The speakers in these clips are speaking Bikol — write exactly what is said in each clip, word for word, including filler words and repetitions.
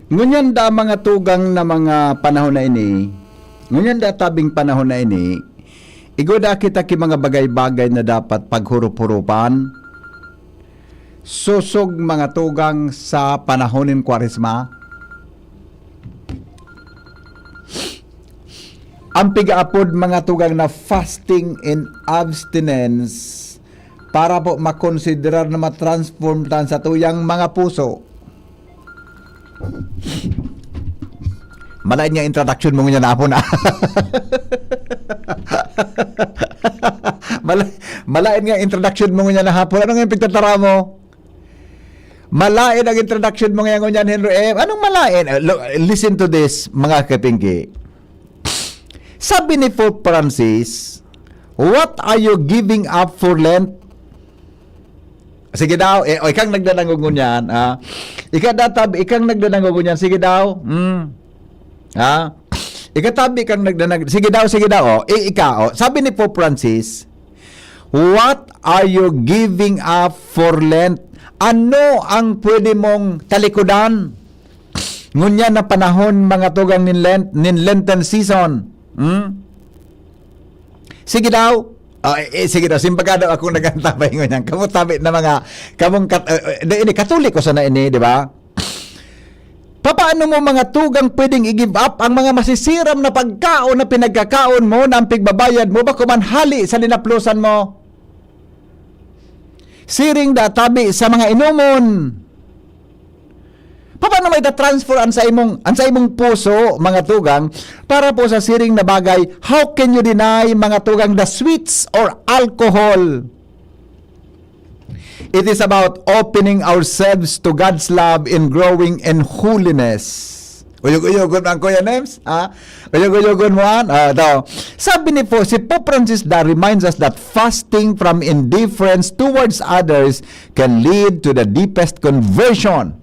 Ngunyan da, mga tugang, na mga panahon na ini, ngunyan da tabing panahon na ini, igwa da kita ki mga bagay-bagay na dapat paghurup-hurupan, sosog, mga tugang, sa panahon nin Kwaresma. Ang pigaapod, mga tugang, na fasting and abstinence para po makonsiderar na matransform tan sa tuyang mga puso. Malain nga introduction mo ngunyan na hapon, ah. Mala-, malain nga introduction mo ngunyan na hapon. Ano nga yung pagtatara mo? Malain ang introduction mo ngayon ngunyan, Henry M. Anong malain? Uh, lo-, listen to this, mga kapingki. Sabi ni Pope Francis, "What are you giving up for Lent?" Sige daw, eh, o, ikang nagdadangog ngunyan, ah. Ika datab, ikang nagdadangog ngunyan, sige daw. Hmm. Ha? Ikatabi kang nagdanag, sige daw, sige daw, oh. Eh, ika, oh. Sabi ni Pope Francis, "What are you giving up for Lent?" Ano ang pwede mong talikodan ngunyan na panahon, mga tugang, nin Lent, nin Lenten season? Hmm? Sige daw. Ah, eh, eh, sige daw. Simbaga daw akong nagantabay ngunyan. Kamo tabi na mga, kamong kat-, eh, eh, di, ini, Katoliko sana ini, di ba? Papaano mo, mga tugang, pwedeng i-give up ang mga masisiram na pagkaon na pinagkakaon mo na ang pigbabayad mo bako man hali sa linaplosan mo? Siring da tabi sa mga inomon. Paano may transfer an sa imong, an sa imong puso, mga tugang, para po sa siring na bagay? How can you deny, mga tugang, the sweets or alcohol? It is about opening ourselves to God's love and growing in holiness. Uyog-uyogon mo an, Kuya Nems, ha? Uyog-uyogon mo an? Ah, ito. Sabi ni po, si Pope Francis da reminds us that fasting from indifference towards others can lead to the deepest conversion.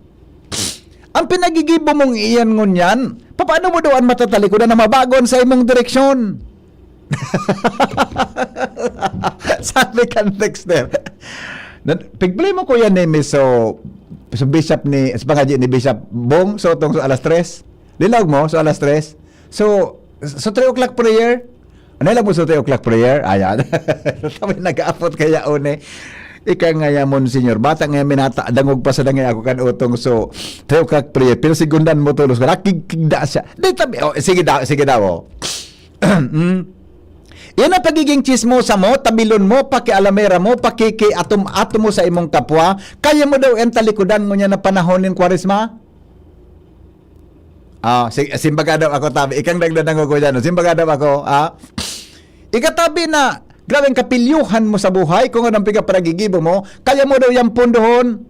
Ang pinagigibo mong iyan ngunyan, papaano mo daw an matatalikodan na mabagon sa imong direksyon? Sabi kan texter, na, pigplay mo, Kuya Nemi, so, so bishop ni, sa pangadyi ni Bishop Bong, so tong so alas tres. Dilaog mo, so alas tres. So, so three o'clock prayer. Ano lang mo so three o'clock prayer? Ayan. Sabi, nag-aapot kaya, one. Ika nga ya, Monsignor. Bata nga minata, dangog pa sa dangay ako kan utong. So, three o'clock prayer. Pero segundan mo tulos ka. Nakigkigda siya. Di, tabi, oh, sige daw, sige daw, oh. Mm. Yan ang pagiging chismosa mo, tabilon mo, pakialamera mo, pakikiatom-atom mo sa imong kapwa. Kaya mo daw yan talikodan mo niya na panahon ng Kwaresma? Ah, si-, simbaga daw ako, tabi. Ikang nagdadangog ko dyan, oh. Simbaga daw ako, ah. Ikatabi na, grabe ang kapilyuhan mo sa buhay, kung anong pigaparagigibo mo, kaya mo daw yang pundohon.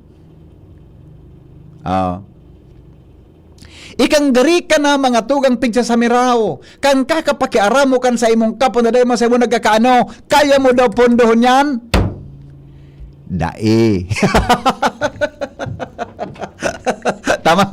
Ah. Ikang gari ka na, mga tugang pigsasamiraw, kan kakapakiaramo kan sa imong kapwa na dai man sa imo nagkakaano, kaya mo daw pundohon yan? Dai. Tama.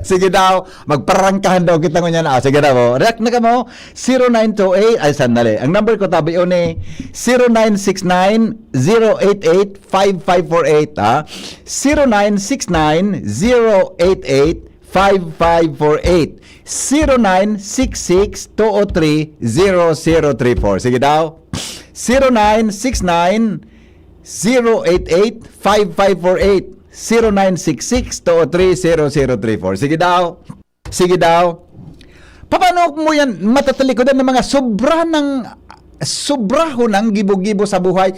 Sige daw. Magparangkahan daw kita ngunyan. Ah, sige daw, oh. React na ka mo. Zero nine two eight. Ay, sandali. Ang number ko, tabi, yun eh. Zero nine six nine, zero eight eight, five five four eight, ha? Zero nine six nine, zero eight eight, five five four eight. Zero nine six six, two oh three, zero zero three four. Sige daw. Zero nine six nine, zero eight eight, five five four eight, zero nine six six, two oh three, zero zero three four. Sige daw. Sige daw. Paano mo yan matatalikodan ng mga sobra ng, sobrahon ng gibo-gibo sa buhay?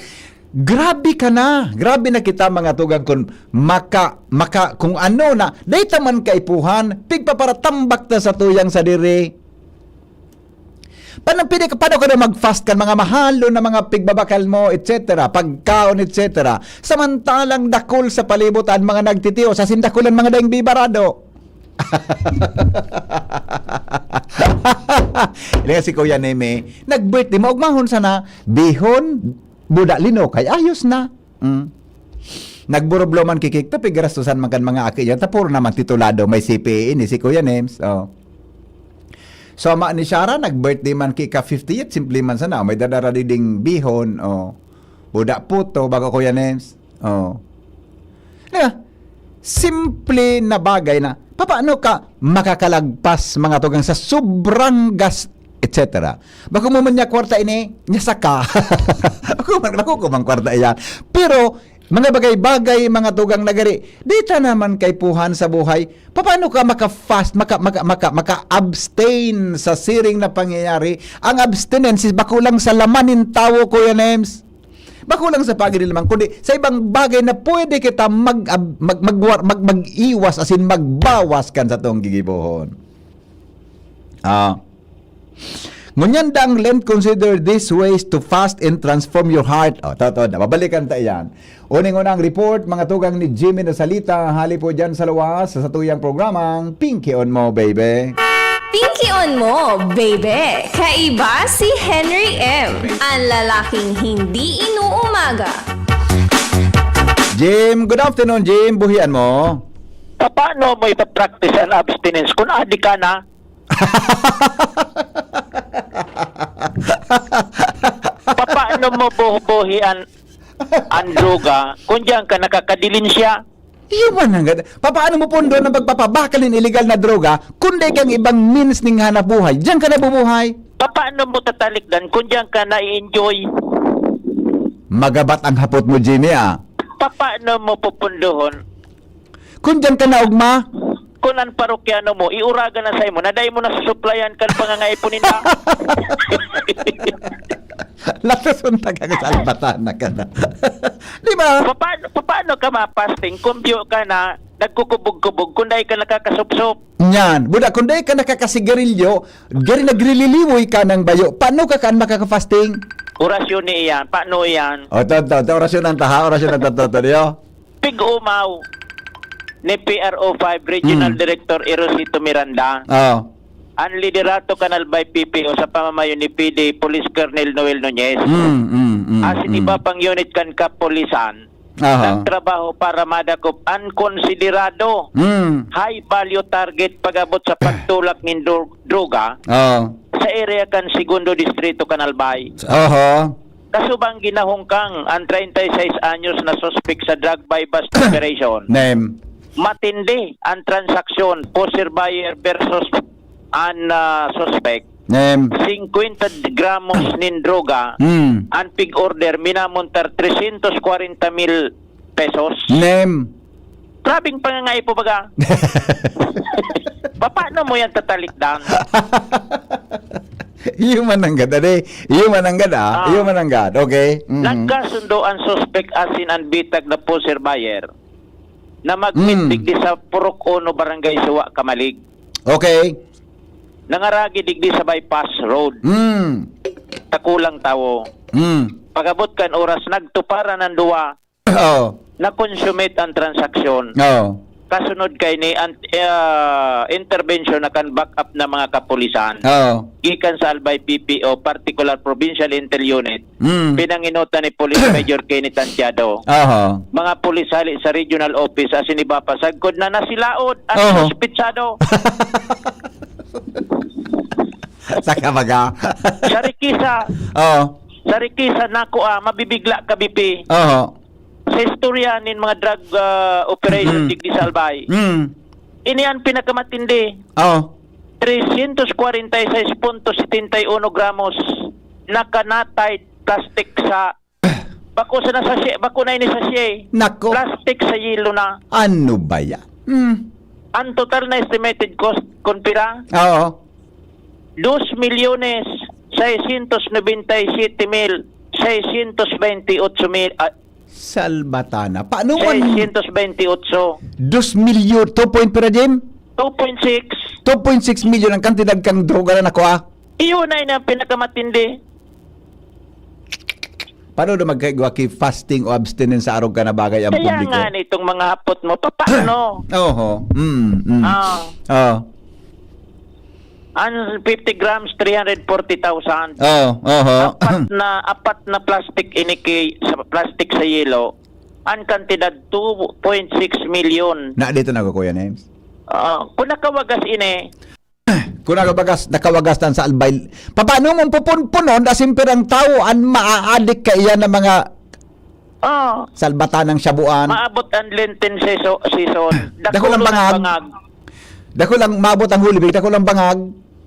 Grabe ka na. Grabe na kita, mga tugang, kung maka-, maka-, kung ano na. Dahil ta man kaipuhan, pigpaparatambak ta sa tuyang sadiri. Paano, pwede ka, paano ka na mag-fast kan mga mahal na mga pigbabakal mo, et cetera, pagkaon, et cetera? Samantalang dakul sa palibot an mga nagtitios, asin dakul an mga daing bibarado. Ilang si Kuya Neme, nag-birthday mo, ugmahon sana, bihon, buda lino, kay ayos na. Mm. Nagburublo man ki Kikto, pigarastusan man kan mga aki niya. Ta puro naman titulado, may C P A ini, si Kuya Nems. Oh. So, ama ni Shara, nag-birthday man ki ka fiftieth, simple man sana. May dadara diding bihon, oh. Buda puto, bago, Kuya Nems. Oh. Na, simple na bagay na, Papaano ka makakalagpas, mga tugang, sa sobrang gas, et cetera? Bako mo man niya kwarta ini, niya saka. Bako man, bako ko man kwarta iyan. Pero, mga bagay-bagay, mga tugang, na gari, di ta naman kaipuhan sa buhay. Paano ka maka-fast, maka, maka, maka, maka-abstain sa siring na pangyayari? Ang abstinence is bako lang sa laman nin tawo, Kuya Nems. Bako lang sa pagid nin laman, kundi sa ibang bagay na pwede kita mag, mag, magwar-, mag, mag-iwas, asin magbawas kan satong gigibohon. Ah. Ngunyan dang Lent, consider these ways to fast and transform your heart. O, totoo na. Babalikan ta iyan. Uning-una ang report, mga tugang, ni Jimmy na salita, hali po dyan sa luwas, sa satuyang programang Pinkion Mo, Baby. Pinkion Mo, Baby. Kaiba si Henry M, ang lalaking hindi inuumaga. Jim, good afternoon, Jim. Buhian mo. Paano mo ipapractice ang abstinence kung adi ka na? Paano mo bubuhi an, an droga kung diyan ka nakakadilinsya? Iyo man ang gada. Papaano mo pundon ang pagpapabakal nin illegal na droga, kundi kang ibang means ning hanap buhay? Diyan ka nabubuhay. Papaano mo tatalikdan kung diyan ka nai-enjoy? Magabat ang hapot mo, Jimmy, ah. Papaano mo pupundohon? Kung diyan ka naugma? Kung ang parokyano mo, iuragan na sa imo, na dai mo na susuplayan kan pangangaipo ninda. Latos unta ka sa albatan na ka na. Di ba? Paano, paano ka mapasting kung biyo ka na nagkukubog-kubog kung dai ka nakakasupsop? Yan. Buda, kung dai ka nakakasigarilyo, gari naglililiwoy ka ng bayo. Paano ka kaan makakafasting? Orasyon ni iyan. Paano iyan? O, to, to, to, orasyon ang taha, orasyon ang to, to, to, diyo. Pig-umaw ni P R O five Regional Mm. Director Erosito Miranda, Oh. ang liderato kan Albay P P O sa pamamayo ni P D Police Colonel Noel Nunez, Mm, mm, mm, asin mm. iba pang unit kan kapulisan, Aha. nagtrabaho para madakop an konsiderado Mm. high value target pag-abot sa pagtulak nin dro-, droga Oh. sa area kan Segundo Distrito kan Albay. Oho. Kasubang ginahungkang ang treinta y seis anyos na suspek sa drug buy-bust operation. Name. Matindi ang transaksyon, poser buyer versus an, ah, suspek. Name. Singkwenta gramos nin droga, Hmm. ang pig-order minamontar tresyentos kwarenta mil pesos. Name. Grabeng pangangaipo baga. Paano mo yan tatalikdan? Iyo man ang gad, ade. Iyo man ang gad, ah. Ah. Iyo man ang gad. Okay. Mhm. Nagkasundo ang suspek asin ang bitag na poser buyer na mag-meet Mm. digdi sa Purok Uno, Barangay Suwa, Camalig. Okay. Nangaragi digdi sa bypass road. Mm. Takulang tawo. Mm. Pag-abot kan oras, nagtuparan ang duwa. Oo. Na-consummate ang transaksyon. Oo. Kasunod kaini an, ah, intervention na kan backup na mga kapulisan. Oo. Gikan sa Albay P P O, particular Provincial Intel Unit, Mm. pinanginutan ni Police Major Kenny Tantiado. Aha. Mga pulis hali sa regional office, asin iba pa, sagkod na nasilaod at Oho. suspitsado. Sa kabaga. Sa Rikisa. Oo. Sa Rikisa, naku, ah, mabibigla ka, B P. Oho. Sa istorya nin mga drug, ah, operation Mm. digdi sa Albay. Mm. Ini ang pinakamatindi. Oo. Tresyentos kwarenta y seis punto setenta y uno gramos na kanatay plastic sa, bako sana sachet, bako na ini sachet. Nako. Plastic sa yelo na. Ano ba yan? Hmm. Ang total na estimated cost, kun pira? Oo. Dos milyones, seiscientos noventa y siete mil, seiscientos veintiocho mil, ah, Salbatana. Paano man seiscientos veintiocho. Dos milyon, two point pira, Jim? Two point six. Two point six milyon ang kantidad kang droga na nakuha. Iyon na yun ang pinakamatindi. Paano na magkaigwa ki fasting o abstinence sa arog ka na bagay ang Kaya publiko? Nga nitong mga hapot mo, papaano? Oho. Mm, mm. Ah. Oh. Ang fifty grams, three hundred forty thousand. Oh, oho. Apat na, apat na plastic ini ki-, sa plastic sa yelo, ang kantidad two point six milyon. Na dito na, Kuya Names? Ah, kung nakawagas ini, Kung nakawagas, nakawagas tan sa Albay, papaano mong pupunpunon na simpirang tao ang maaadik kaiyan ng mga Oh. Salbatanang shabuan? Maabot ang Lenten seso-, season. Dakul ang Dakul ang bangag. bangag. Dako lang maabot ang Holy Week, dako lang bangag.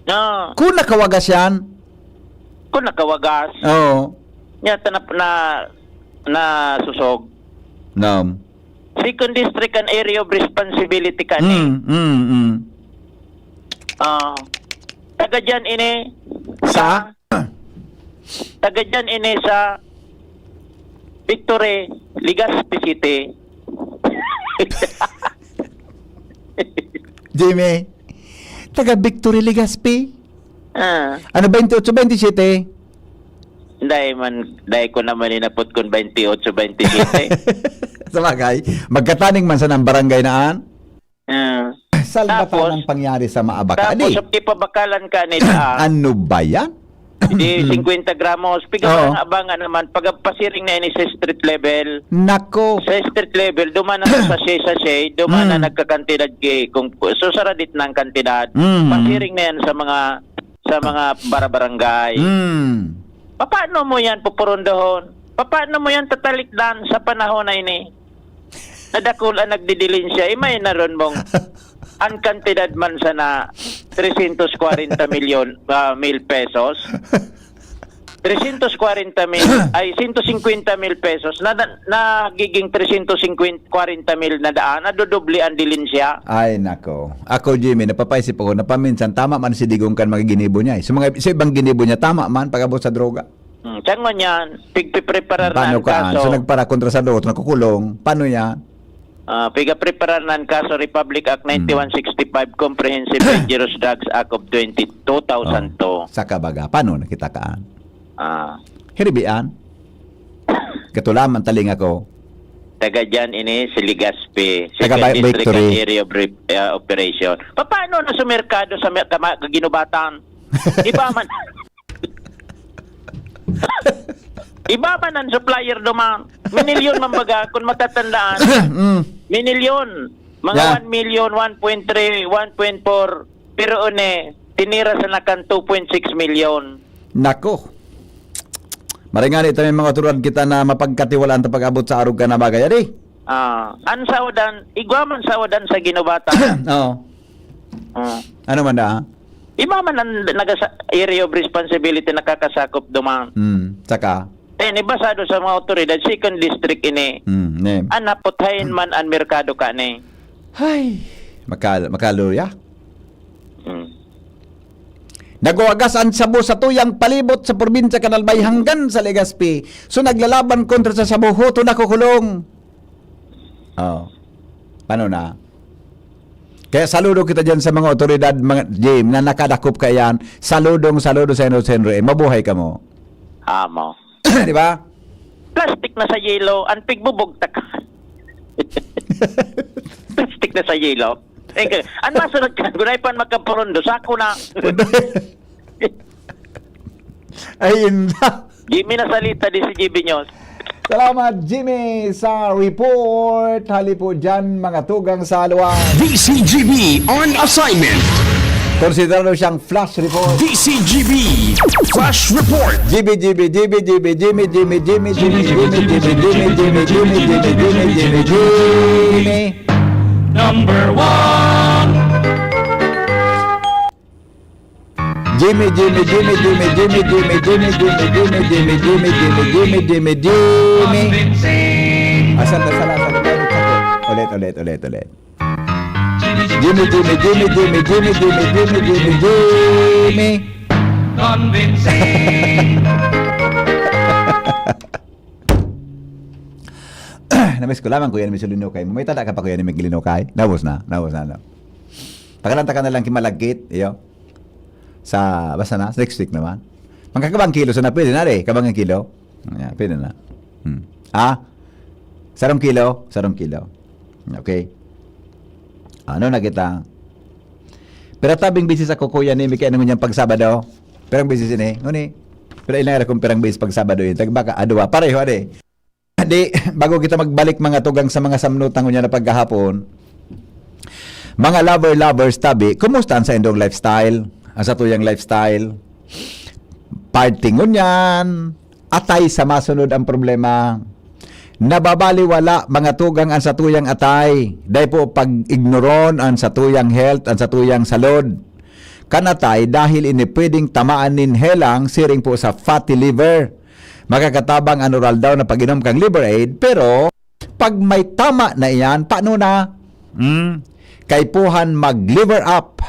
No. Kung nakawagas yan, Kung nakawagas, oo. niya tanap na na susog. No. Second district and area of responsibility ka ni. Mm, mm, mm. Ah. Taga dyan ini Sa? Taga dyan ini sa Victory, Legazpi City. Jimmy, taga Victory, Legazpi. Ah, Ano, twenty-eight, twenty-seven? dai man, dai ko naman inapot kun twenty-eight, twenty-seven. Sa bagay, magkataning man sa nang barangay na an. Ah. Salbata Tapos, ng pangyari sa Maabaca. Tapos, Di, ang ipabakalan ka nila, ano ba yan? Di fifty gramos. Piga Oo. Nga ba nga naman, pag pasiring na ini sa street level, Nako. Sa street level, duman na sa sachet-sachet, duman na Mm. Nagkakantidad ki, kung susaradit na ang kantidad, Mm. Pasiring na yan sa mga sa mga barabarangay. Mm. Paano mo yan pupurundohon? Paano mo yan tatalikdan sa panahon na ini? Nadakul ang nagdidilinsya, imay na ron mong ang kantidad man sana tresyentos kwarenta milyon, ah, mil pesos. Tresyentos kwarenta mil, ay, sento singkwenta mil pesos, na, na, nagiging tresyentos singkwenta, kwarenta mil na daan, nadodoble ang dilinsya. Ay, nako. Ako, Jimmy, napapaisip ako na paminsan, tama man si Digong kan mga ginibo niya. Eh. Sa, mga, sa ibang ginibo niya, tama man pag-abot sa droga. Hmm, siya nga niyan, pigpipreparar na Paano ang ka, kaso. So, nagpara kontra sa dos, nakukulong. Paano yan? Ah, piga preparar na ang kaso Republic Act ninety-one sixty-five, Comprehensive Dangerous Drugs Act of twenty, two thousand two. Sa kabaga, paano nakita kaan? Ah, Hiribian? Katulaman taling ako. Taga dyan ini si Legazpi, Taga Second Bi- District Victory. and Area of Re- uh, Operation. Paano na sa merkado sa mer- kama- ginubatan? Iba man. Iba man ang supplier duman. Minilyon man baga, kung matatandaan. Mm. Minilyon. Mga Yeah. one million, one point three, one point four. Pero one, tinira sa nakan two point six million. Nako. Maringani ito may mga otoridad kita na mapagkatiwalaan ta pag-abot sa arog ka na bagay. Adi? Ah, ang sawadan, igwa man sawadan sa ginubatan. Oo. Ah. Ano man da? Iba man ang nagasa- area of responsibility nakakasakop duman. Hmm. Saka? Eh, ni basado sa mga otoridad, second district ini. Hmm. Ne. Anapot hain man ang merkado ka ni. Hay. Makal makaluya. Hmm. Nagwagas ang sabo sa tuyang palibot sa probinsya kan Albay hanggan sa Legazpi. So naglalaban kontra sa sabo, hoto nakukulong. Oh. Paano na? Kaya saludo kita dyan sa mga otoridad, mga Jim, na nakadakop ka yan. Saludong saludo sa Henry Henry. Mabuhay ka mo. Amo. Di ba? Plastic na sa yelo, ang pigbubugtak. Plastic na sa yelo. Eh, ang masunod ka, gunay pa makapurundo, sako na. Ay, inda. Jimmy na salita di si G B News. Salamat, Jimmy, sa report. Hali po dyan, mga tugang sa luwa. D C G B on assignment. Konsiderado siyang flash report. D C G B Flash Report. G B, G B, G B, G B, Jimmy, Jimmy, Jimmy, Jimmy, Jimmy, Jimmy, Jimmy, Jimmy, Jimmy, Jimmy, Jimmy, Jimmy, Jimmy. Number one. Jimmy, Jimmy, Jimmy, Jimmy, Jimmy, Jimmy, Jimmy, Jimmy, Jimmy, Jimmy, Jimmy, Jimmy, Jimmy, Jimmy. Convincing. Asal na sala, asal na tayo. Ulit, ulit, ulit, ulit. Jimmy, Jimmy, Jimmy, Jimmy, Jimmy, Jimmy, Jimmy, Jimmy, Jimmy. Convincing. Namiss ko lamang, Kuya Nemi Linukay. May tada ka pa, Kuya Nemi Linukay? Naubos na, naubos na, no? Pakalan ta ka na lang kimalagkit, iyo. Sa, basta na, next week naman. Magkakabang kilo, sana pwede na, re. Kabang ang kilo. Yeah, pwede na. Hmm. Ah? Sarong kilo? Sarong kilo. Okay. Ano na kita? Pero tabing bisis ako, Kuya Nemi, kaya ngunyan pag Sabado. Pirang bisis ini? Nguni? Pero ilang araw kung pirang bisis pag Sabado yun. Tag baka, adwa. Pareho, ade. Di, bago kita magbalik, mga tugang, sa mga samnutan ngunyan na paggahapon, mga lover-lovers, tabi, kumusta ang sa indong lifestyle? Ang sa tuyang lifestyle? Party ngunyan, atay sa masunod ang problema. Nababaliwala, mga tugang, an satuyang atay. Dai po pag-ignoron an satuyang health, an satuyang salud kan atay, dahil ini pwedeng tamaan nin helang siring po sa fatty liver. Makakatabang an oral daw na pag-inom kan Liver Aid, pero pag may tama na iyan, paano na? Hmm? Kaipuhan mag-liver up.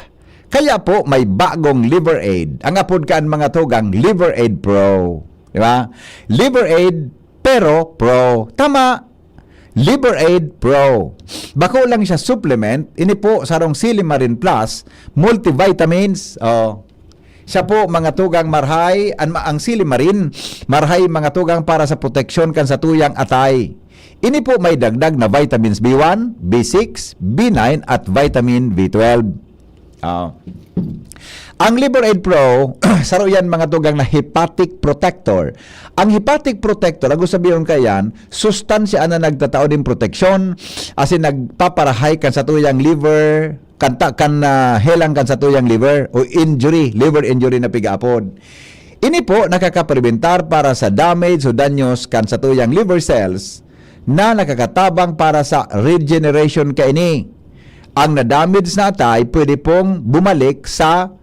Kaya po, may bagong Liver Aid. Ang apod kan, mga tugang, Liver Aid Pro. Di ba? Liver Aid, pero Pro. Tama. Liver Aid Pro. Bako lang siya supplement, ini po sarong Silimarin Plus, multivitamins. Oh. Siya po, mga tugang, marhay, an, ang Silimarin, marhay, mga tugang, para sa proteksyon kan satuyang atay. Ini po may dagdag na vitamins B one, B six, B nine at vitamin B twelve. Ah. Ang Liver Aid Pro, saro yan, mga tugang, na hepatic protector. Ang hepatic protector, ang gusto sabihon kaiyan, sustansya na nagtatao nin proteksyon, asin nagpaparahay kan satuyang liver, kan ta-, kan, ah, helang kan satuyang liver, o injury, liver injury na pigaapod. Ini po nakakaprebentar para sa damage o danyos kan satuyang liver cells na nakakatabang para sa regeneration kaini. Ang na-damage na atay pwede pong bumalik sa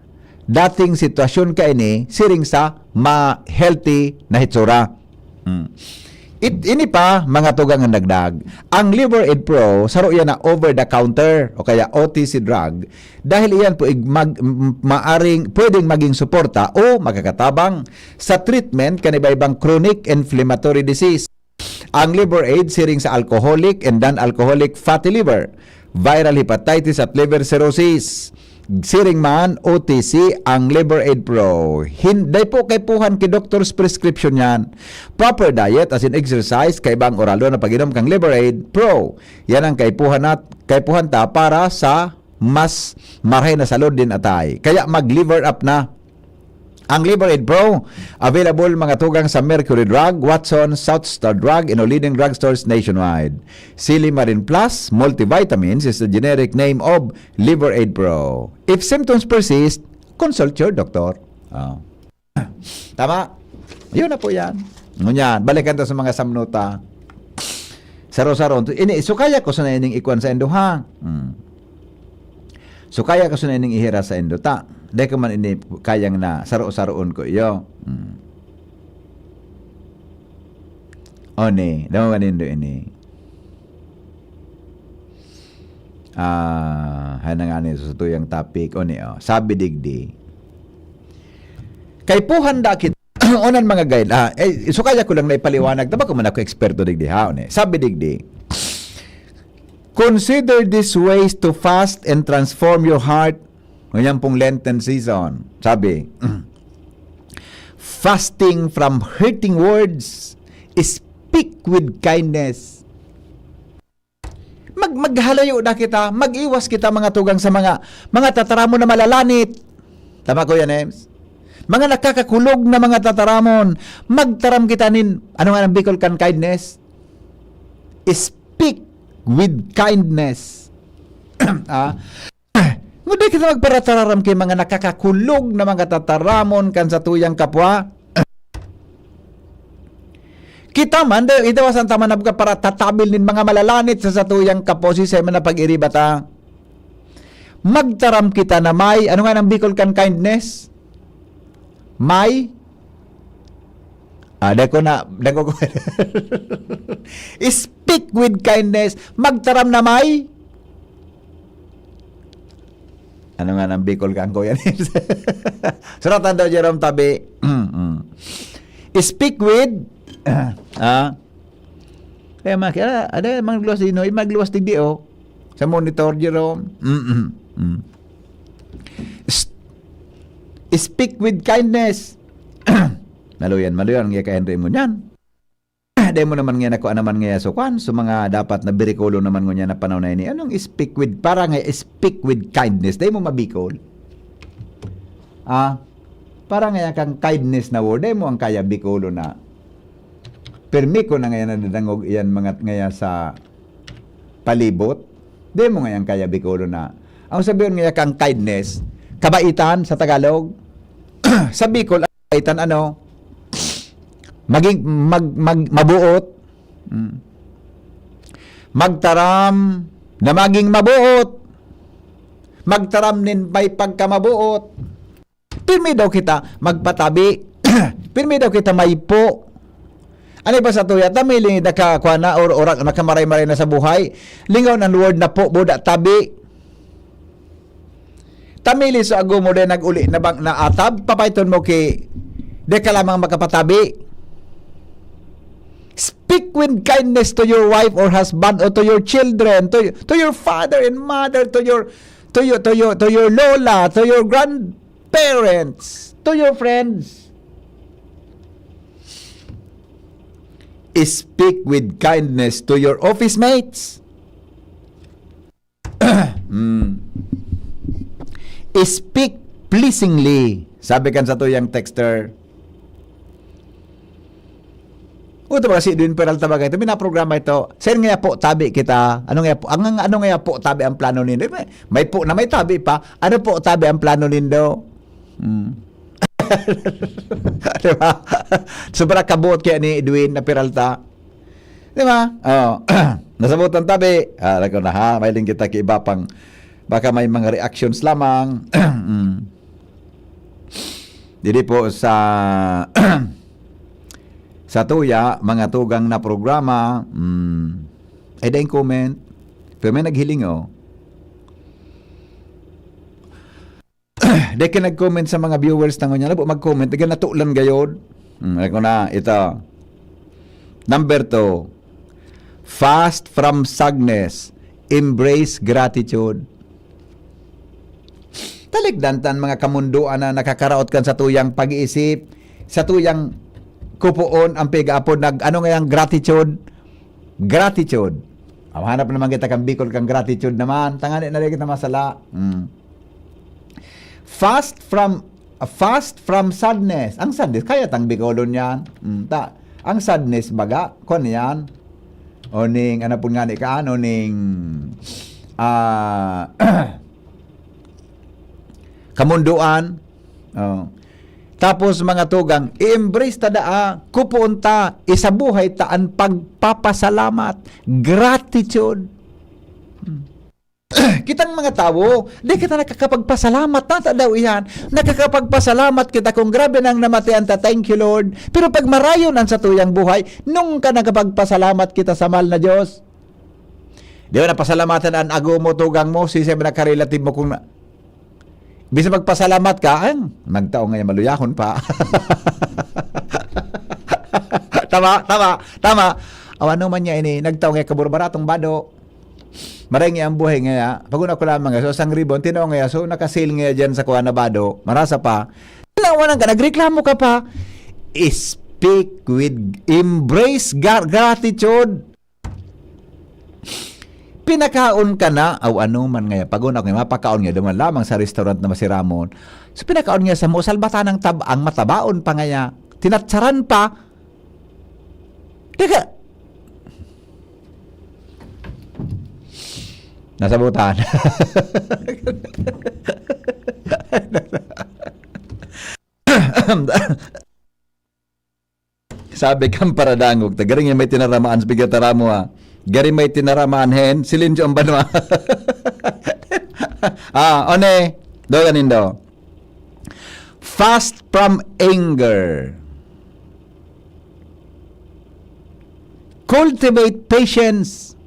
dating sitwasyon kaini siring sa ma-healthy na hitsura. Hmm. It, ini pa, mga tugang, ang dagdag. Ang Liver Aid Pro, saro yan na over-the-counter o kaya O T C drug dahil iyan po ig-, mag-, m-, maaring pwedeng maging suporta o makakatabang sa treatment kan iba-ibang chronic inflammatory disease. Ang Liver Aid siring sa alcoholic and non-alcoholic fatty liver, viral hepatitis at liver cirrhosis. Siring man, O T C ang Liver Aid Pro. Hin-, dai po kaipuhan ki doktor's prescription yan. Proper diet as in exercise, kaiba ang oral daw na pag-inom kan Liver Aid Pro. Yan ang kaipuhan nat-, kaipuhan ta para sa mas marhay na salud nin atay. Kaya mag-liver up na. Ang Liver Aid Pro, available, mga tugang, sa Mercury Drug, Watson, South Star Drug, and all leading drugstores nationwide. Silimarin Plus Multivitamins is the generic name of Liver Aid Pro. If symptoms persist, consult your doctor. Ah. Tama? Yun na po yan. Ngunyan, balikan ta sa mga samnuta. Saro-saro. Ini, sukaya ko sana ining ikwan saindo, ha? Hmm. Sukaya ko sana ining ihiras saindo, ta. Dai ko man ini kayang na saro-saroon ko iyo. Hmm. Oni, damo ka nindo ini. Ah, hay na nga ni sa tuyang topic, oni, oh. Sabi digdi, kaipuhan da kita, onan mga guide, ah, eh, sukaya ko lang na ipaliwanag, ta bako man ako eksperto digdi, ha, oni. Sabi digdi, "Consider these ways to fast and transform your heart." Ngayon pong Lenten season, sabi, "Fasting from hurting words, speak with kindness." Mag-, maghalayo na kita, mag-iwas kita, mga tugang, sa mga, mga tataramon na malalanit. Tama ko yan, Ems? Mga nakakakulog na mga tataramon. Magtaram kita nin, ano nga ang Bicol kan kindness? Speak with kindness. Ah, ngunyan kita magparatararam ki mga nakakakulog na mga tataramon kan satuyang kapwa. Kita man, da-, idawasan ta man na para tatabil nin mga malalanit sa satuyang kapwa, siisay man na pag-iriba ta. Magtaram kita na may, ano nga nang Bicol kan kindness? May, ah, dai ko na, dai ko, speak with kindness. Magtaram na may, ano nga nang Bicol kan, Kuya Nels? Suratan daw, Jerome, tabi. Mm, mm. Speak with, ah, kaya mga, kaya, ada, magluwas din, no? Magluwas digdi, oh. Sa monitor, Jerome. Mm, mm, mm. S-, speak with kindness. Maluyan, maluyan, ang iya ka Henry mo niyan. Dai mo naman ngayon ako, ano naman ngayon, so kwan, so mga dapat na birikulo naman ngunyan na panahon na ini. Anong speak with, para nga speak with kindness? Dai mo mabikol. Ah, para nga kang kindness na word, dai mo ang kaya bikolo na. Permi ko na ngayon nadadangog iyan mga ngaya sa palibot. Dai mo ngayon kaya bikolo na. Ang sabihin ngaya kang kindness, kabaitan sa Tagalog. Sa Bicol, kabaitan ano? Maging, mag-, mag-, mabuot. Mm. Magtaram na maging mabuot. Magtaram nin may pagkamabuot. Pirmi daw kita magpatabi. Pirmi daw kita may po. Ano ba sa tuya? Tami li nakakuha na or, or nakamaray-maray na sa buhay. Lingaw ng word na po, buda, tabi. Tami li so ago mo din nag-uli na bang naatab? Papaiton mo ki, di ka lamang makapatabi. Speak with kindness to your wife or husband or to your children, to, to your father and mother, to your, to your, to your, to your lola, to your grandparents, to your friends. Speak with kindness to your office mates. Mm. Speak pleasingly, sabi kan sa tuyang texter. O, ito ba si Edwin Peralta ba? Ito, may naprograma ito. Sir, ngaya po, tabi kita. Ano ngaya po? Ang, ang- ano ngaya po, tabi ang plano nindo? May, may po na may tabi pa. Ano po, tabi ang plano nindo? Hmm. Di ba? Sobra kabuot kaya ni Edwin na Peralta. Di ba? Oh. Nasabutan tabi. Ah, alam ko na ha. May ling kita ki iba pang baka may mga reactions lamang. Mm. Didi po sa sa tuya, mga tugang na programa, mm, ay dahil comment. Pero may naghiling, oh. Dahil ka nag-comment sa mga viewers na ngunyan, ano po mag-comment? Taga natulan gayod. Hmm, ako na, ito. Number two, fast from sadness, embrace gratitude. Talikdan tan mga kamundoan na nakakaraot kan sa tuyang pag-iisip, sa tuyang kupoon ang pig-apod nag ano nga yang gratitude? Gratitude. Aw, hanap naman kita kang Bicol kang gratitude naman. Tangani na rin kita masala. Mm. Fast from fast from sadness. Ang sadness, kaya tang Bicolon yan. Mm, ta, ang sadness baga, kwan yan. O ning, ano po nga ni kaan, o ning, ah, kamunduan. Oh. Tapos mga tugang, i-embrace ta daa, kupoon ta, isabuhay ta an pagpapasalamat, gratitude. Hmm. Kitang mga tawo, di kita nakakapagpasalamat. Nata daw iyan? Nakakapagpasalamat kita kung grabe nang namatian ta, "Thank you, Lord." Pero pag marayon an satuyang buhay, nung ka nakapagpasalamat kita sa mahal na Diyos? Di ba napasalamatan an ago mo, tugang mo, sisay man nakarelative mo kung na, bisa magpasalamat ka, ay, nagtao nga maluyahon pa. Tama, tama, tama. Aw, ano man niya ini, nagtao nga kaburo-baratong bado. Maray nga ang buhay ngaya, pag-una ko lamang, so, sang ribon, tinao ngaya, so, naka-sale ngaya dyan sa kuha na bado, marasa pa. Tinawanan ka, nagreklamo ka pa. Speak with, embrace gar-, gratitude. Pinakaon ka na, aw ano man ngaya, pag-una ko, mapakaon nga, duman lamang sa restaurant na masiramon. So, pinakaon nga sa mo, salbatan ng tab-, ang matabaon pa ngaya, tinatsaran pa. Teka. Nasabutan. Sabi kang paradangog, ta gari nga may tinaramaan sa pigataram mo, ha. Gari may tinaramaan hen, silencio ang banwa. Ah, one, do ganindo. Fast from anger. Cultivate patience.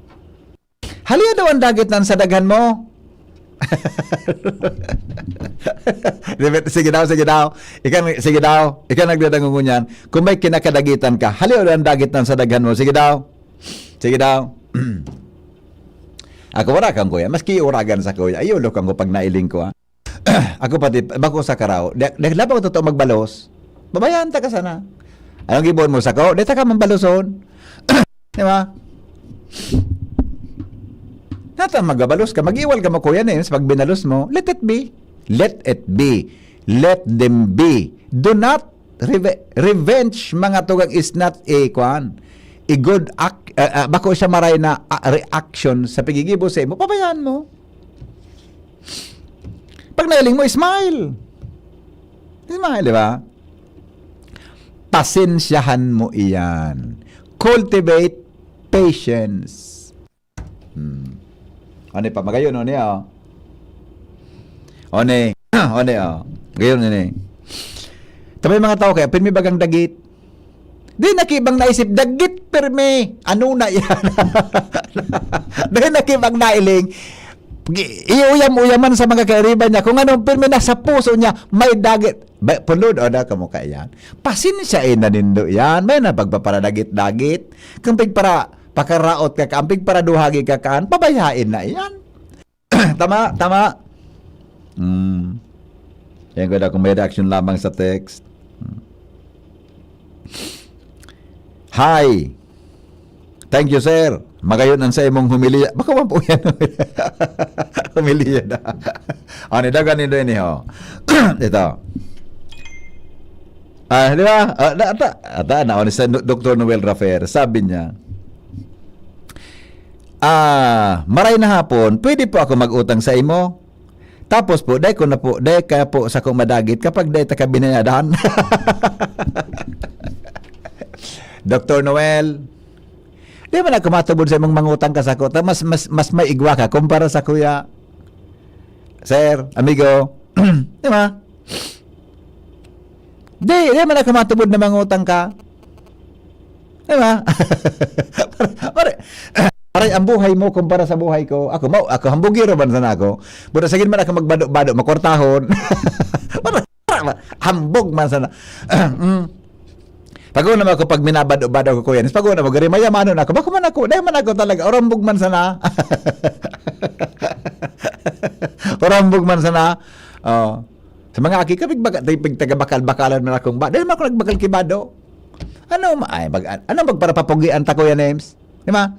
Haliya daw ang dagit nan sa daghan mo. Di ba? Sige daw, sige daw. Ikaw, sige daw. Ikaw nagdadangog ngunyan. Kung may kinakadagitan ka, haliya daw ang dagit nan sa daghan mo. Sige daw. Sige daw. Ako wala kang kuya. Maski uragan sa kuya. Ayun, lokang ko pag nailing ko, ha. Ako pati, bako sa karaw. Di, di, di ba ko totoo magbalos? Babayaan ta ka sana. Anong gibohon mo, sako? Di ta ka mambaloson. Di ba? Nata magbabalos ka, mag-iwal ka mo, kuya, na yun, sa pagbinalos mo. Let it be. Let it be. Let them be. Do not reve-, revenge, mga tugang, is not a, kwan, a good ac-, ah, ah, bako siya maray na, ah, reaction sa pigigibo sa imo. Pabayaan mo. Pag nailing mo, smile. Smile, di ba? Pasensyahan mo iyan. Cultivate patience. Ano pa? Magayon, ano yan? One, one, oh. Gayon ini. Tabay mga tao kaya, pirmi bagang dagit. Di na ki bang naisip, dagit pirmi. Ano na yan? Di na ki bang nailing. Gi-, iuyam-uyaman sa mga kairiba niya. Kung ano, pirmi na sa puso niya, may dagit. Ba, pulod, o na, kamu ka yan. Pasensya, eh, na nindo yan. May na pagpaparadagit-dagit. Kung pigpara, pakaraot ka, kaampig paraduhagi ka kaan, pabayain na yan. Tama, tama. Hmm. Yan ko na kung may reaction lamang sa text. Hmm. Hi. Thank you, sir. Magayon ang sa imong humiliya. Baka man po yan. Humiliya na. Ano daw, ganito yun, eh, ho. Ito. Ah, di ba? Ah, na, ata, ata, na, ano, sa Doktor Noel Rafer, sabi niya, "Ah, maray na hapon, pwede po ako mag-utang sa imo? Tapos po, dai ko na po, dai kaya po sa kong madagit kapag dai ta ka binayadan." Doktor Noel, di man ako matubod sa imong mangutang ka sa ko, ta mas, mas, mas may igwa ka kumpara sa kuya. Sir, amigo, di ba? Di, di man ako matubod na mangutang ka. Di ba? Pare, pare, pare, ang buhay mo kumpara sa buhay ko. Ako, mau, ako, hambugiro man sana ako. Pero sige man ako magbado-bado, makwartahon. Pare, pare, hambog man sana. Mm. Pag-una mo ako, pag minabado-bado ko, kuya, pag-una mo, gari, mayamanon ako. Bako man ako, dahil man ako talaga, orambog man sana. Orambog man sana. Oh. Sa mga aki ka, pigbaga-, pig-, taga-bakal-bakalan man akong ba-, dahil man ako nagbakal kibado. Ano, ma-, ay, mag-, ano magparapapugian ta, Kuya Nems? Di ba?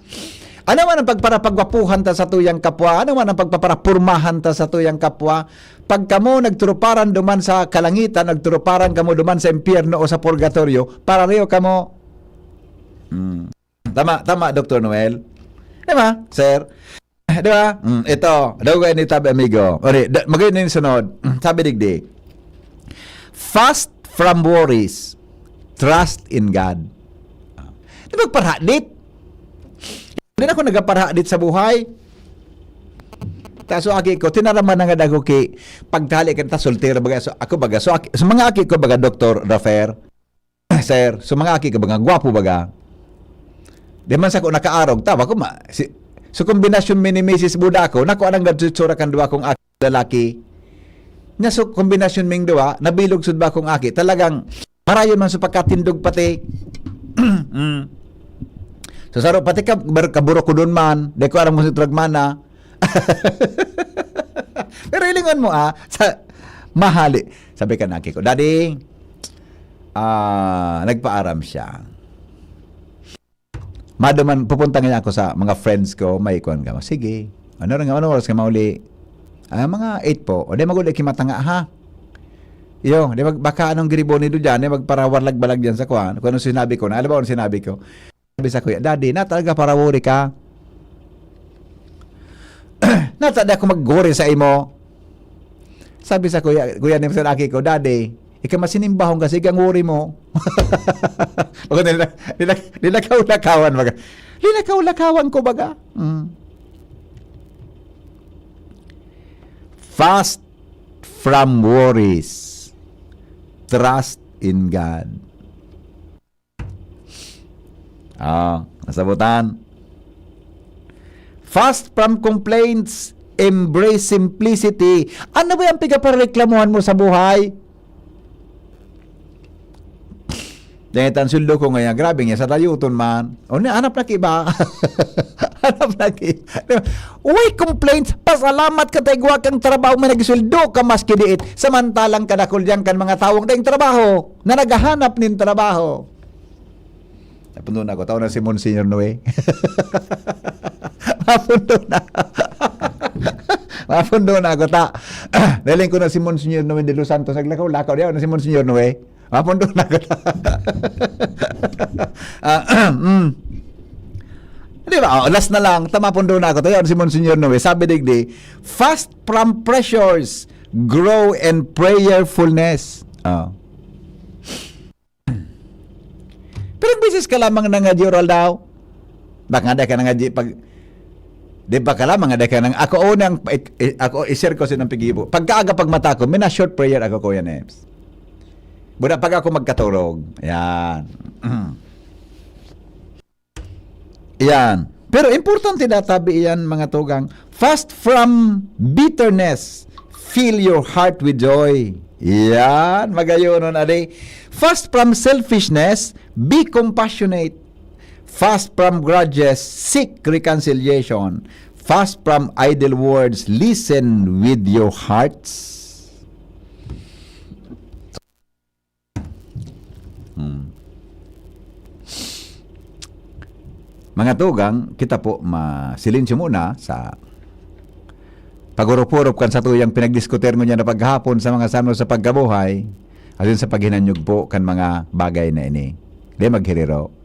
Ano man ang pagparapagwapuhan ta sa tuyang kapwa? Ano man ang pagpaparapurmahan ta sa tuyang kapwa? Pag kamo nagturuparan duman sa kalangitan, nagturuparan kamo duman sa impyerno o sa purgatorio, pareho kamo. Mm. Tama, tama, Doktor Noel. Di ba, sir? Di ba? Mm, ito, daw kayo ni tabi, amigo. Ori, da, magayon na yung sunod. Mm, sabi digdi, "Fast from worries, trust in God." Di ba, parhadit? Di na ako nagparhadit sa buhay. Ta, so, aki ko, tinaraman na nga dago ki, pagtali ka ta, soltero baga. So, ako baga. So, aki, so, mga aki ko baga, Doktor Rafer, sir, so, mga aki ko baga, gwapo baga. Di man sa ko nakaarog, tawa ko, ma, si, so, kombinasyon mi ni Misis Buda ako, nakuha nang gadsutsura kan duwa kong aki, lalaki. Nya, so, kombinasyon ming duwa, nabilog sud ba akong aki, talagang marayon man sa pagkatindog pati. Mm. So, saro pati ka, bar-, kaburukodon man, di ko aram kung si Tragmana. Pero ilingon mo, ah, sa, mahali. Sabi ka na, Kiko, "Daddy, ah, nagpaaram siya." Maduman, pupunta ngayon ako sa mga friends ko, may kuwan ka. Sige. Ano rin, ano oras ka mauli? Ah, mga eight po. O di maguli, kimatanga, ha? Iyo, di mag-, baka anong giribo ni do dyan, di magparawarlag-balag dyan sa kuwan. Kung anong sinabi ko, na, alam mo anong sinabi ko? Sabi sa kuya, "Daddy, na talaga parawori ka? Na talaga ako mag-worry sa imo?" Sabi sa kuya, kuya ni sa laki ko, "Daddy, ika masinimbahon kasi kang worry mo." Bago nila, nila, nilakaw-lakawan, baga. Nilakaw-lakawan ko, baga. Mm. Fast from worries. Trust in God. Ah, nasabutan. Fast from complaints, embrace simplicity. Ano ba yung pigapareklamuhan mo sa buhay? Dahil ang sweldo ko ngayon, grabe nga, sa dayuton man. O, na, hanap na kiba. Hanap na kiba. Di ba? Uy, complaints, pasalamat ka, taigwa kang trabaho, may nagsweldo ka, maski diit. Samantalang kadakul diyan kan mga tawong daing trabaho, na naghahanap nin trabaho. Napundo na ako. Tao na si Monsignor Noe. Mapundo na. Mapundo na ako, ta. Daling ko na si Monsignor Noe de los Santos. Naglakaw-lakaw. Di ako na si Monsignor Noe. Mapundo na ako, ta. Ah, mm. Di ba? Oh, last na lang. Ta, mapundo na ako. Tayo si Monsignor Noe. Sabi digdi, "Fast from pressures, grow in prayerfulness." Oh. Pero ang bisis ka lamang nangadyo, Raldaw. Baka nga ka nangadyo pag, Di ba kala, mga dakanang, ako unang, ik-, i-, ako, i-share ko sinong pigibo. Pagkaaga pagmata ko, mina short prayer ako, Kuya Neps. Buda pag ako magkaturog. Yan. Yan. Pero importante na tabi yan, mga tugang. Fast from bitterness. Fill your heart with joy. Yan. Magayonon, ade. Fast from selfishness. Be compassionate. Fast from grudges, seek reconciliation. Fast from idle words, listen with your hearts. Hmm. Mga tugang, kita po masilensyo muna sa pag-urop-urop kan satuyang pinagdiskutir ngunyan na paghapon sa mga sanon sa pagkabuhay, asin sa paghinanyog po kan mga bagay na ini. Di maghiriro.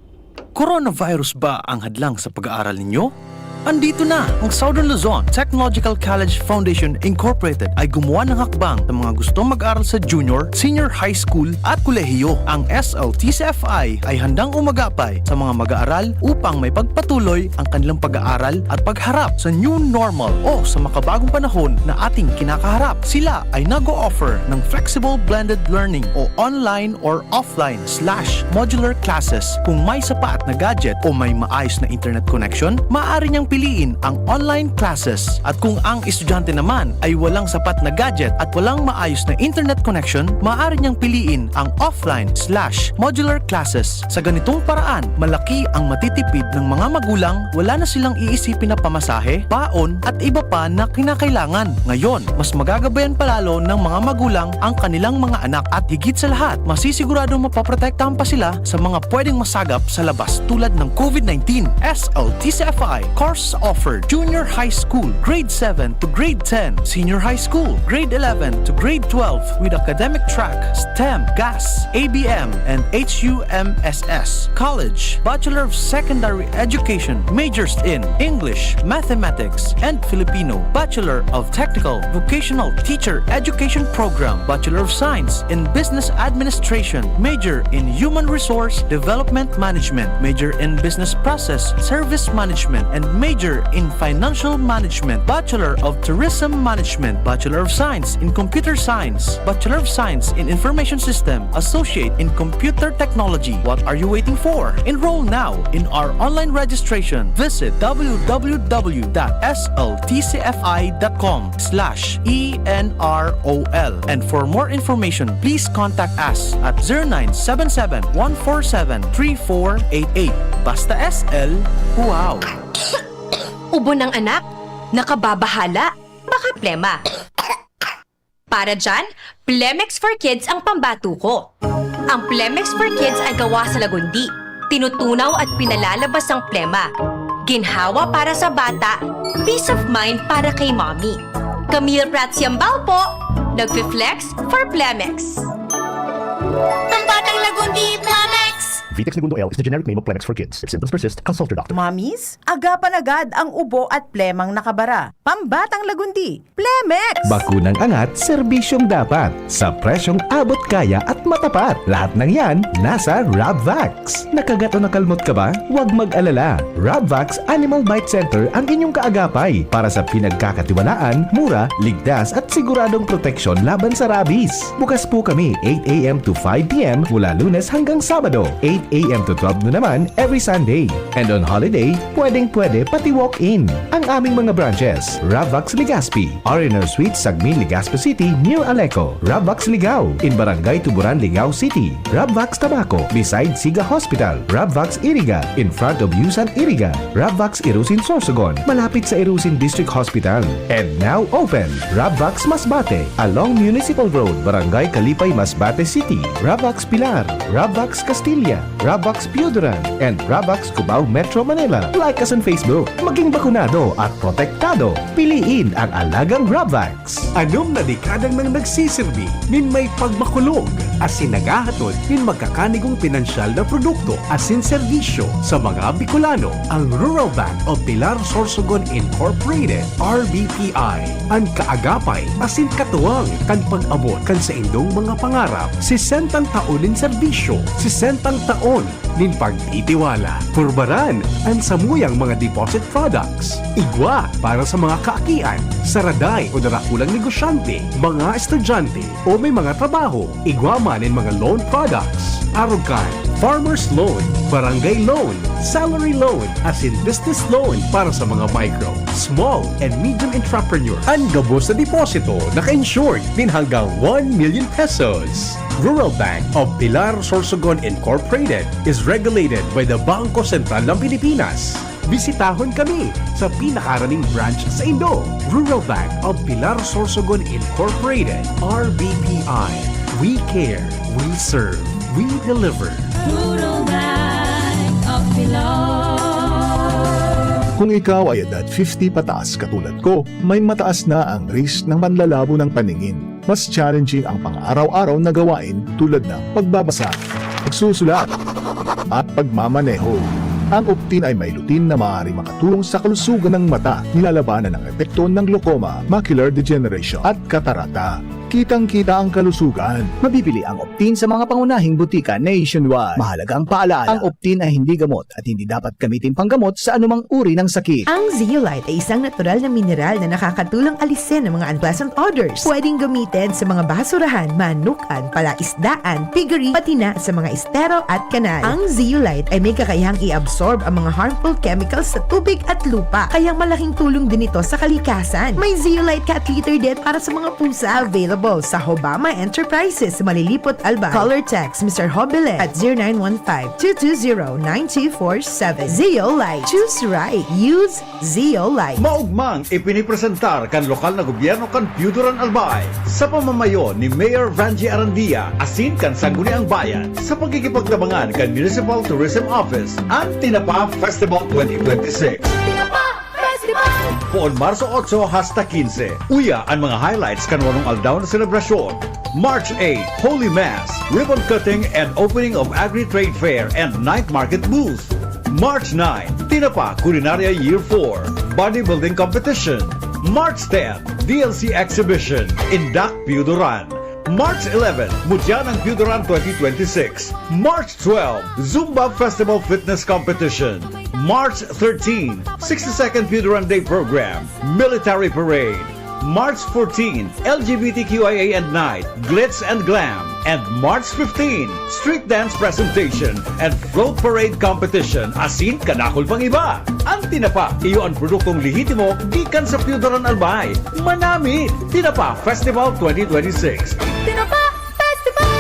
Coronavirus ba ang hadlang sa pag-aaral ninyo? Andito na ang Southern Luzon Technological College Foundation Incorporated ay gumawa ng hakbang sa mga gustong mag-aral sa junior, senior high school at kolehiyo. Ang S L T C F I ay handang umagapay sa mga mag-aaral upang may pagpatuloy ang kanilang pag-aaral at pagharap sa new normal o sa makabagong panahon na ating kinakaharap. Sila ay nag-o-offer ng flexible blended learning o online or offline slash modular classes. Kung may sapat na gadget o may maayos na internet connection, maaari niyang piliin ang online classes. At kung ang estudyante naman ay walang sapat na gadget at walang maayos na internet connection, maaari niyang piliin ang offline slash modular classes. Sa ganitong paraan, malaki ang matitipid ng mga magulang, wala na silang iisipin na pamasahe, baon, at iba pa na kinakailangan. Ngayon, mas magagabayan palalo ng mga magulang ang kanilang mga anak at higit sa lahat, masisiguradong mapoprotektahan pa sila sa mga pwedeng masagap sa labas tulad ng COVID nineteen. S L T C F I course offered: Junior High School, Grade seven to Grade ten, Senior High School, Grade eleven to Grade twelve, with academic track STEM, GAS, A B M, and H U M S S. College, Bachelor of Secondary Education, majors in English, Mathematics, and Filipino, Bachelor of Technical Vocational Teacher Education Program, Bachelor of Science in Business Administration, major in Human Resource Development Management, major in Business Process Service Management, and major in Financial Management, Bachelor of Tourism Management, Bachelor of Science in Computer Science, Bachelor of Science in Information System, Associate in Computer Technology. What are you waiting for? Enroll now in our online registration. Visit w w w dot s l t c f i dot com slash e n r o l. And for more information, please contact us at zero nine seven seven, one four seven, three four eight eight. Basta S L, wow! Ubo ng anak? Nakababahala? Baka plema. Para dyan, Plemex for Kids ang pambato ko. Ang Plemex for Kids ay gawa sa lagundi. Tinutunaw at pinalalabas ang plema. Ginhawa para sa bata, peace of mind para kay mommy. Camille Prats Yambao po, nagfi-flex for Plemex. Pambatang lagundi, Plemex! Vitex Negundo L is the generic name of Plemex for Kids. If symptoms persist, consult your doctor. Mommies, agapan agad ang ubo at plemang nakabara. Pambatang lagundi, Plemex! Bakunang angat, serbisyong dapat, sa presyong abot kaya at matapat. Lahat ng yan, nasa Rabvax. Nakagat o nakalmot ka ba? Huwag mag-alala. Rabvax Animal Bite Center ang inyong kaagapay para sa pinagkakatiwalaan, mura, ligtas at siguradong proteksyon laban sa rabies. Bukas po kami eight a m to five p m mula Lunes hanggang Sabado, eight a m to twelve noon naman every Sunday. And on holiday, pwedeng-pwede pati walk-in. Ang aming mga branches, Rabvax Legazpi, R and R Suite, Sagmin, Legazpi City, near Aleco. Rabvax Ligao, in Barangay Tuburan, Ligao City. Rabvax Tabaco, beside Siga Hospital. Rabvax Iriga, in front of Yusan Iriga. Rabvax Irusin Sorsogon, malapit sa Irusin District Hospital. And now open, Rabvax Masbate, along Municipal Road, Barangay Kalipay, Masbate City. Rabvax Pilar, Rabvax Castilla, Rabvax Pioduran, and Rabvax Cubao, Metro Manila. Like us on Facebook. Maging bakunado at protektado. Piliin ang alagang Rabvax. Anom na dekada nang nagsisirbi nin may pagmakulog asin naghahatod nin magkakanigong pinansyal na produkto asin serbisyo sa mga Bicolano. Ang Rural Bank of Pilar Sorsogon Incorporated, R B P I, an kaagapay asin katuwang kan pag-abot kan saindong mga pangarap. Sesentang taon nin serbisyo, sesentang taon nin pagtitiwala. Purbaran an samuyang mga deposit products. Igwa para sa mga kaakian, saraday o darakulang negosyante, mga estudyante o may mga trabaho. Igwa man nin mga loan products. Arog kan farmer's loan, barangay loan, salary loan, asin business loan para sa mga micro, small, and medium entrepreneur. An gabos na deposito naka-insured nin hanggang one million pesos. Rural Bank of Pilar Sorsogon Incorporated is regulated by the Bangko Sentral ng Pilipinas. Bisitahon kami sa pinakaraning branch sa Indo. Rural Bank of Pilar Sorsogon Incorporated, R B P I. We care, we serve, we deliver. Rural Bank of Pilar. Kung ikaw ay edad fifty pataas katulad ko, may mataas na ang risk ng panlalabo ng paningin. Mas challenging ang pang-araw-araw na gawain tulad ng pagbabasa, pagsusulat, at pagmamaneho. Ang Optin ay may lutein na maaaring makatulong sa kalusugan ng mata, nilalabanan ang epekto ng glaucoma, macular degeneration, at katarata. Kitang-kita ang kalusugan. Mabibili ang Optin sa mga pangunahing butika nationwide. Mahalagang paalala, ang Optin ay hindi gamot at hindi dapat gamitin panggamot sa anumang uri ng sakit. Ang Zeolite ay isang natural na mineral na nakakatulong alisin ang mga unpleasant odors. Pwedeng gamitin sa mga basurahan, manukan, palaisdaan, piggery, pati na sa mga estero at kanal. Ang Zeolite ay may kakayahang i-absorb ang mga harmful chemicals sa tubig at lupa, kaya malaking tulong din ito sa kalikasan. May Zeolite Cat Litter din para sa mga pusa. Available sa Hobama Enterprises, Malilipot, Albay. Call or text Mister Hobelet at zero nine one five, two two zero, nine two four seven. Zeolite. Choose right. Use Zeolite. Maugmang ipinipresentar kan lokal na gobyerno kan Piyudoran, Albay, sa pamamayo ni Mayor Vangie Arandia, asin kan Sangguniang Bayan, sa pagkikipagtabangan kan Municipal Tourism Office, an Tinapa Festival twenty twenty-six. Tinapa Festival! Poon Marso otso hasta kinse. Uya an mga highlights kan walong aldaw na selebrasyon. March eight, Holy Mass, ribbon cutting and opening of Agri-Trade Fair and Night Market Booth. March nine, Tinapa Culinaria Year four, Bodybuilding Competition. March ten, D L C Exhibition, Indak Piyudoran. March eleven, Mudyan ang Piyudoran twenty twenty-six. March twelve, Zumba Festival Fitness Competition. March thirteen, sixty-second Piyudoran Day Program, Military Parade. March fourteen, L G B T Q I A and Night, Glitz and Glam. And March fifteen, Street Dance Presentation and Float Parade Competition, asin kadakul pang iba. Ang Tinapa, iyo an produktong lehitimo gikan sa Piyudoran, Albay. Manami! Tinapa Festival twenty twenty-six. Tinapa Festival!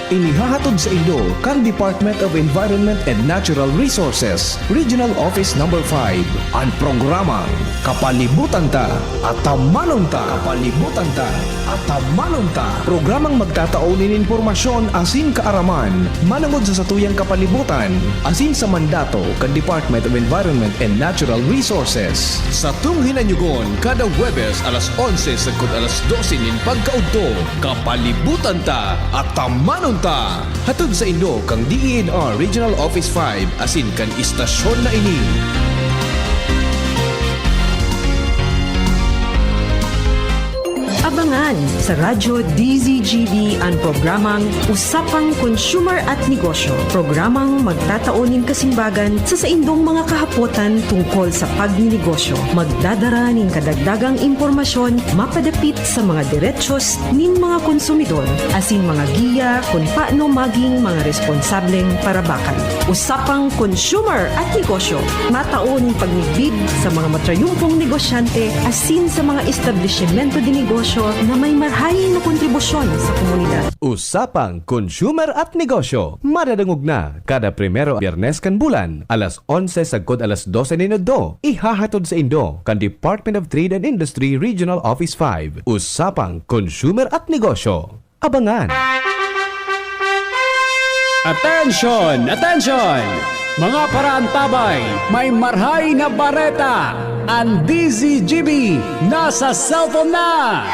Inihahatod sa inyo kan Department of Environment and Natural Resources, Regional Office Number five, an programang Kapalibutan Ta, Atamanon Ta. Kapalibutan Ta, Atamanon Ta. Programang magtatao nin impormasyon asin kaaraman manongod sa satuyang kapalibutan asin sa mandato kan Department of Environment and Natural Resources. Satong hinanyugon kada Huwebes alas onse sagkod alas dose nin pagkaudto. Kapalibutan Ta, Atamanon Ta! Hatod saindo kan D E N R Regional Office five asin kan istasyon na ini. Abangan sa Radyo D Z G B an programang Usapang Consumer at Negosyo, programang magtatao nin kasimbagan sa saindong mga kahapotan tungkol sa pagninegosyo. Magdadara nin kadagdagang impormasyon mapadapit sa mga derechos nin mga konsumidor asin mga giya kun paano maging mga responsableng parabakan. Usapang Consumer at Negosyo, matao nin pagmidbid sa mga matrayumpong negosyante asin sa mga establisimento de negosyo na may marhay na kontribusyon sa komunidad. Usapang Consumer at Negosyo, madadangog na kada primero Biyernes kan bulan, alas onse sagkod alas dose nin udto. Ihahatod saindo kan Department of Trade and Industry Regional Office five. Usapang Consumer at Negosyo. Abangan! Attention! Attention! Mga paraantabay, may marhay na bareta! An D Z G B nasa cellphone na!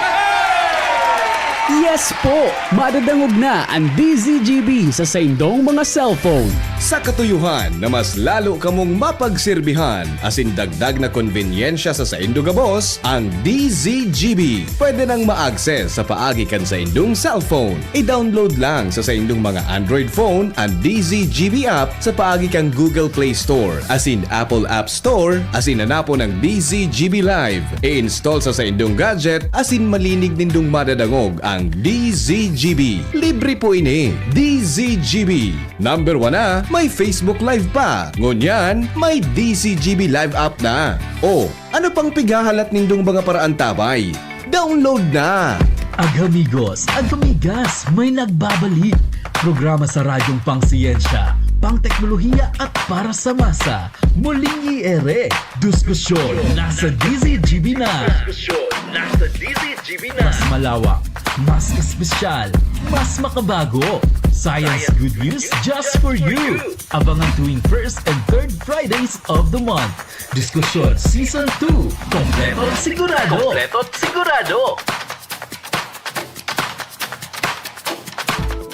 Yes po! Madadangog na an D Z G B sa saindong mga cellphone. Sa katuyohan na mas lalo kamong mapagserbihan asin dagdag na konbenyensya sa saindo gabos, ang D Z G B pwede nang ma-access sa paagi kan saindong cellphone. I-download lang sa saindong mga Android phone an D Z G B app sa paagi kan Google Play Store asin Apple App Store asin hanapon ang D Z G B Live. I-install sa saindong gadget asin malinig nindong madadangog ang D Z G B. Libre po ini. D Z G B. Number one na, may Facebook Live pa. Ngunyan, may D Z G B Live app na. O, ano pang pighahalat nindong mga paraantabay? Download na! Agamigos, agamigas, may nagbabalik. Programa sa radyong pangsiyensya, pangteknolohiya at para sa masa. Muling i-ere. Diskusyon nasa D Z G B na. Diskusyon nasa D Z G B na. Mas malawak, mas espesyal, mas makabago. Science good news just for you. Abangan tuwing first and third Fridays of the month. Diskusyon Season two. Kompleto at sigurado. Kompleto at sigurado.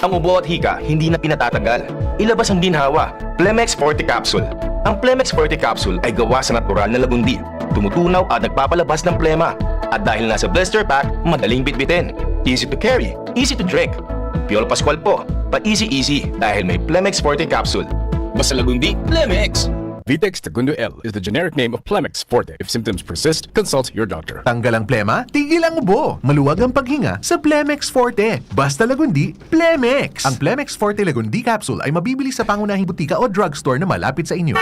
Ang ubo at hika, hindi na pinatatagal. Ilabas ang ginhawa. Plemex Forte Capsule. Ang Plemex Forte Capsule ay gawa sa natural na lagundi. Tumutunaw at nagpapalabas ng plema. At dahil nasa blister pack, madaling bitbitin. Easy to carry, easy to drink. Piolo Pascual po, pa-easy-easy dahil may Plemex Forte Capsule. Basta lagundi, Plemex! Vitex Tagundo L is the generic name of Plemex Forte. If symptoms persist, consult your doctor. Tanggal ang plema, tigil ang ubo. Maluwag ang paghinga sa Plemex Forte. Basta lagundi, Plemex! Ang Plemex Forte Lagundi Capsule ay mabibili sa pangunahing butika o drugstore na malapit sa inyo.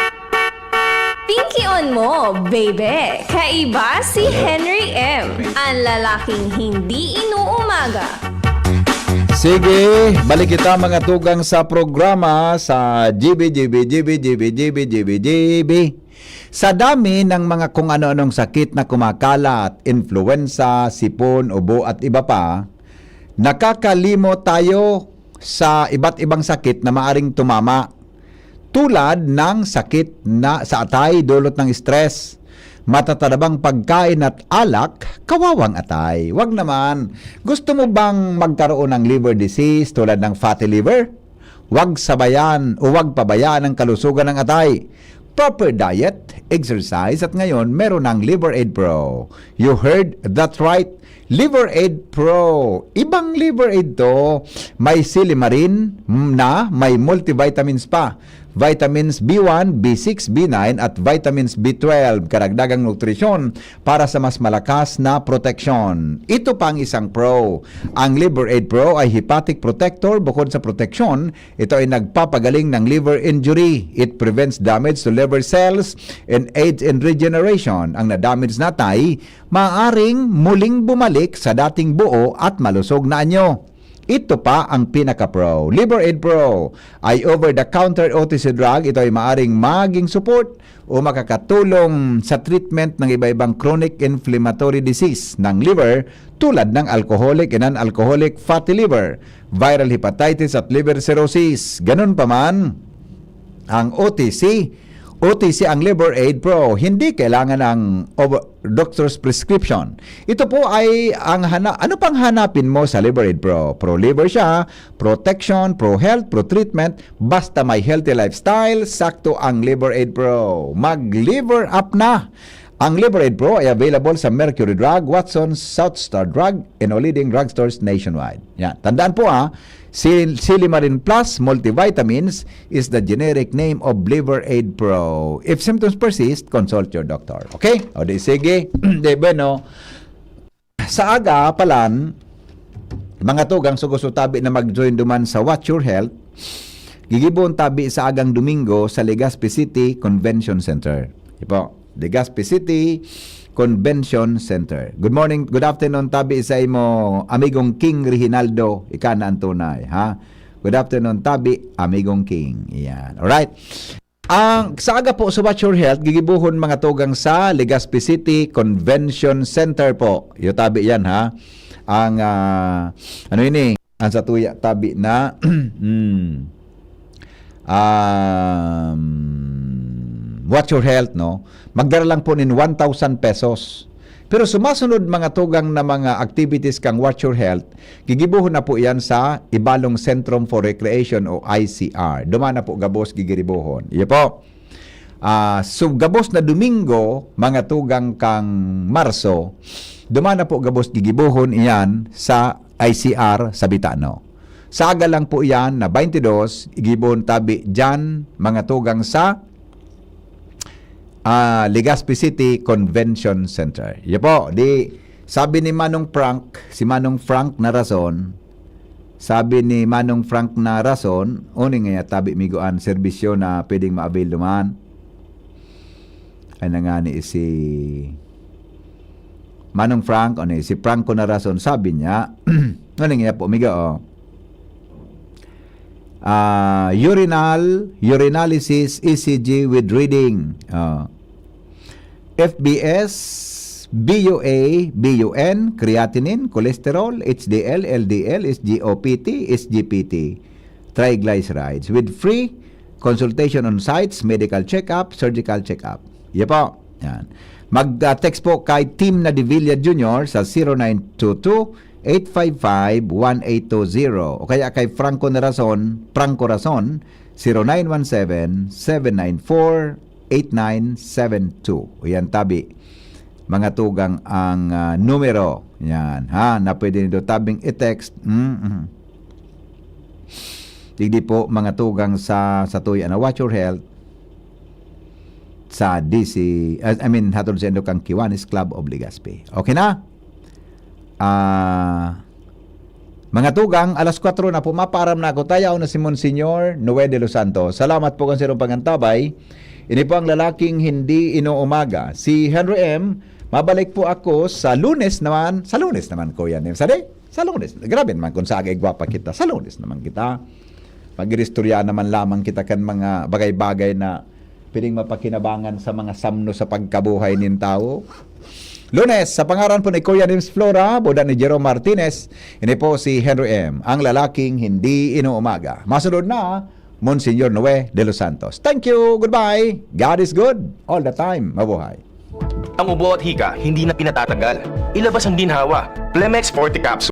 Pinkion mo, baby! Kaiba si Henry M, ang lalaking hindi inuumaga. Sige, balik kita mga tugang sa programa sa G B, G B, G B, G B, G B, G B, G B. Sa dami ng mga kung ano-anong sakit na kumakalat, influenza, sipon, ubo at iba pa, nakakalimo tayo sa iba't ibang sakit na maaring tumama, tulad ng sakit na sa atay dulot ng stress, matatabang pagkain at alak, kawawang atay. Wag naman. Gusto mo bang magkaroon ng liver disease tulad ng fatty liver? Wag sabayan o wag pabayaan ang kalusugan ng atay. Proper diet, exercise, at ngayon meron ng Liver Aid Pro. You heard that right. Liver Aid Pro. Ibang Liver Aid to. May silimarin na, may multivitamins pa. Vitamins B one, B six, B nine at vitamins B twelve. Karagdagang nutrisyon para sa mas malakas na proteksyon. Ito pa ang isang pro. Ang Liver Aid Pro ay hepatic protector. Bukod sa proteksyon, ito ay nagpapagaling ng liver injury. It prevents damage to liver cells and aids in regeneration. Ang na-damage na atay, maaaring muling bumalik sa dating buo at malusog na anyo. Ito pa ang pinaka-pro. Liver Aid Pro ay over-the-counter O T C drug. Ito ay maaring maging support o makakatulong sa treatment ng iba-ibang chronic inflammatory disease ng liver tulad ng alcoholic and non-alcoholic fatty liver, viral hepatitis at liver cirrhosis. Ganun pa man, ang O T C, O T C ang Liver Aid Pro. Hindi kailangan ng over- doctor's prescription. Ito po ay ang hana ano pang hanapin mo sa Liver Aid Pro? Pro liver siya, protection, pro health, pro treatment, basta may healthy lifestyle, sakto ang Liver Aid Pro. Mag-liver up na! Ang Liver Aid Pro ay available sa Mercury Drug, Watson's, South Star Drug, and all leading drugstores nationwide. Yan. Tandaan po ah, Sil- Silimarin Plus Multivitamins is the generic name of Liver Aid Pro. If symptoms persist, consult your doctor. Okay? O di sige. Di bueno. Sa aga, palan, mga tugang, so gusto tabi na mag-join duman sa Watch Your Health, gigibon tabi sa agang Domingo sa Legazpi City Convention Center. Ipo, Legazpi City Convention Center. Good morning, good afternoon tabi sa imo, amigong King Reginaldo, ika na ang tunay, ha? Good afternoon tabi, amigong King. Iyan. Alright. Ang sa aga po sa Watch Your Health, gigibuhon mga tugang sa Legazpi City Convention Center po. Yo tabi yan ha. Ang ah, ano ini? Ang sa tuya tabi na hmm, um, Watch Your Health, no? Magdara lang po nin one thousand pesos. Pero sumasunod, mga tugang, na mga activities kan Watch Your Health, gigibohon na po iyan sa Ibalong Centrum for Recreation o I C R. Duman na po gabos gigiribohon. Iyo po. Ah, so gabos na Domingo, mga tugang, kan Marso, duman na po gabos gigibohon iyan sa I C R sa Bitano. Sa aga lang po iyan na twenty-two, igibohon tabi diyan, mga tugang, sa ah, Legazpi City Convention Center. Iyo po, di, sabi ni Manong Frank, si Manong Frank na rason, sabi ni Manong Frank na rason, uning nga tabi migo an serbisyo na pwedeng ma-avail duman. Ay na nga ni si Manong Frank, o ni si Franco na rason, sabi niya, uning nga po, migo, oh. Ah, urinal, urinalysis, E C G with reading. Ah, F B S, B U A, B U N, creatinine, cholesterol, H D L, L D L, S G O P T, S G P T, triglycerides, with free consultation on sites, medical check-up, surgical check-up. Iyo po. Yan. Mag-text po kay Team Nadevilla Junior sa zero nine two two, eight five five, one eight two zero. O kaya kay Franco Narason, Franco Rason, zero nine one seven, seven nine four, eight nine seven two. O yan, tabi. Mga tugang ang, ah, numero. Yan, ha, na pwede nindo tabing i-text. Mm-mm. Digdi po, mga tugang, sa, sa tuya na Watch Your Health sa D C, I mean, hatod sa indo kang Kiwanis Club of Legazpi. Okay na? Ah, mga tugang, alas kwatro na po, mapaaram na ako. Tayaw na si Monsignor Noe de los Santos. Salamat po kan sirong pangantabay. Ini po ang lalaking hindi inuumaga. Si Henry M, mabalik po ako sa Lunes naman. Sa Lunes naman, Kuya Nim. Sa di? Sa Lunes. Grabe naman kung sa aga igwa pa kita. Sa Lunes naman kita. Mag-iristorya naman lamang kita kan mga bagay-bagay na pwedeng mapakinabangan sa mga samno sa pagkabuhay nin tawo. Lunes, sa pangaran po ni Kuya Nims Flora, boda ni Jerome Martinez, ini po si Henry M, ang lalaking hindi inuumaga. Masunod na, Monsignor Noe de los Santos. Thank you, goodbye. God is good all the time. Mabuhay. Ang ubo at hika, hindi na pinatatanggal. Ilabas ang ginhawa. Plemex forty Caps